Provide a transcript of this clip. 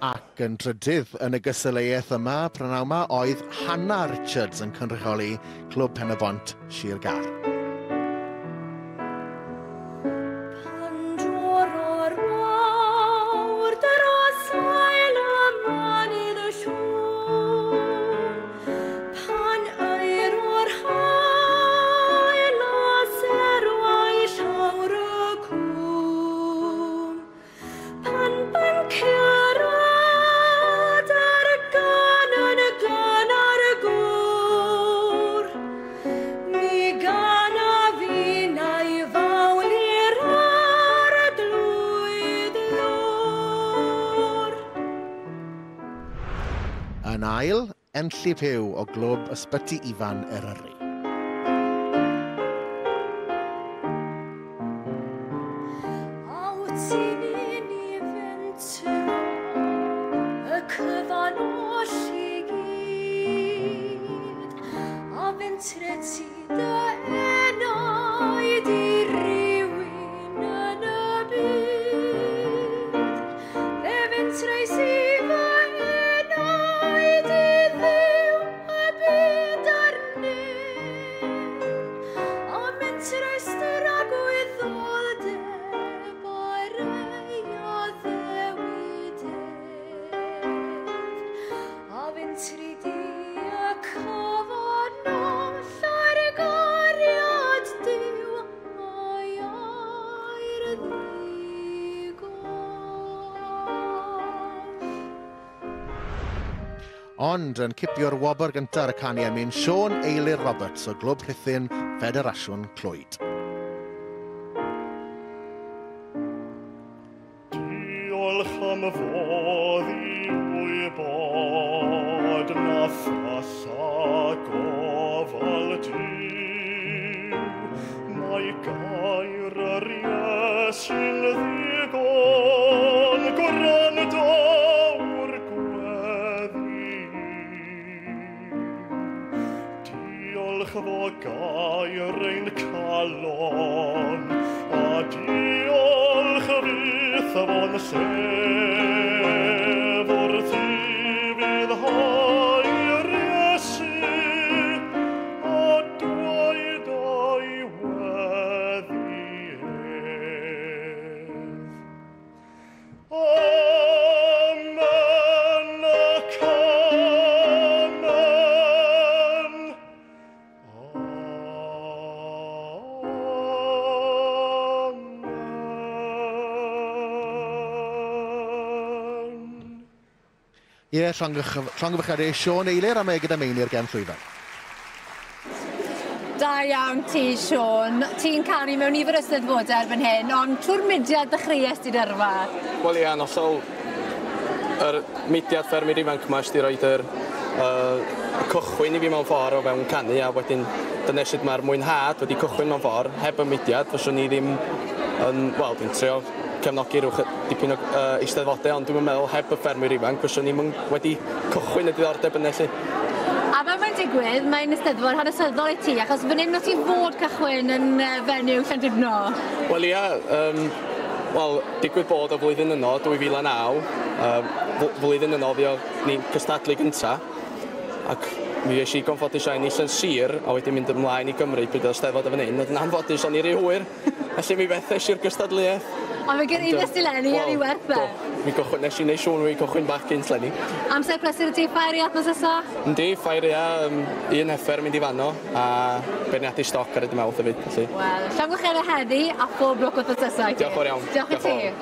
Ac yn drydydd yn y gystadleuaeth yma, prynawn yma, oedd Hannah Richards yn cynrychioli Clwb Pen-y-bont, Sir Gâr. Pan dorro'r wawr dros ael y mynydd llwm, pan eiro'r haul a serwai llawr y cwm, pan bancio'r adar gan yn y gynnar gŵr, mi ganaf innau fawl i'r arglwydd ddwr. Yn ail, Enlli Pugh o Glwb Ysbyty Ifan Eryri. A wyt ti'n un i fentro y cyfan oll i gyd, a fentre ti dy enaid i rywun yn y byd. Fe fentrais i fy enaid i Dduw y byd a'r nef, a mentrais dragwyddoldeb ar ei addewid ef. A fentri di y cyfan oll ar gariad Duw a'i air ddigoll. Ond yn cipio'r wobr gyntaf ar y canu emyn, Siôn Eilir Roberts o Glwb Rhuthun Ffederasiwn Clwyd. Diolch am fodd i wybod na phalla gofal Duw. Mae gair yr Iesu'n ddigon, gwrandawr gweddi. Diolch fo gair ein calon, a diolch fyth fo'n llef wrth i fyddhau'r Iesu, a dweud o'i weddi ef. Amen ac amen. Amen. Ie, llongyfarchiadau Siôn Eilir a mae gyda Meinir gefn llwyfan. Da iawn ti, Siôn. Ti'n canu mewn nifer o Eisteddfodau erbyn hyn, ond trwy'r mudiad ddechreuais di dyrfa? Wel ia, yn hollol yr mudiad ffermwyr ifanc yma sy 'di roid yr cychwyn i fi mewn ffordd o fewn canu, a wedyn dyna sut mae'r mwynhad wedi cychwyn mewn ffordd. Heb y mudiad, fyswn i ddim yn, wel, dwi'n trio cefnogi rhyw dipyn o eisteddfodau, ond dwi'n meddwl heb y ffermwyr ifanc fyswn i'm wedi cychwyn y diddordeb yna, 'lly. A fel mae'n digwydd, mae'n eisteddfod hanesyddol i ti, achos fan hyn o ti fod cychwyn yn fenyw Llandudno. Wel ia, wel, digwydd bod o flwyddyn yno, 2009, flwyddyn yno fi o ni'n cystadlu gynta, ac mi es i gonffodus o ennill yn sir, a wedyn mynd ymlaen i Gymru pryd oedd Steddfod o fan hyn, ond yn anffodus o'n i rhy hwyr, felly mi fethes i'r gystadleuaeth. Ond fe gyrhaeddes ti leni ar ei werth e? Do, mi gychwyn, nes i wneud siŵr fi cychwyn bach gynt leni. Amser prysur i ti, ffair i wythnos nesa? Yndi, ffair ia, un heffer mynd i fanno, a beirniadu stoc ar y dy Mawrth hefyd, felly. Wel, llongyfarchiadau heddi, a phob lwc wythnos nesa i ti. Diolch yn fawr iawn. Diolch i ti.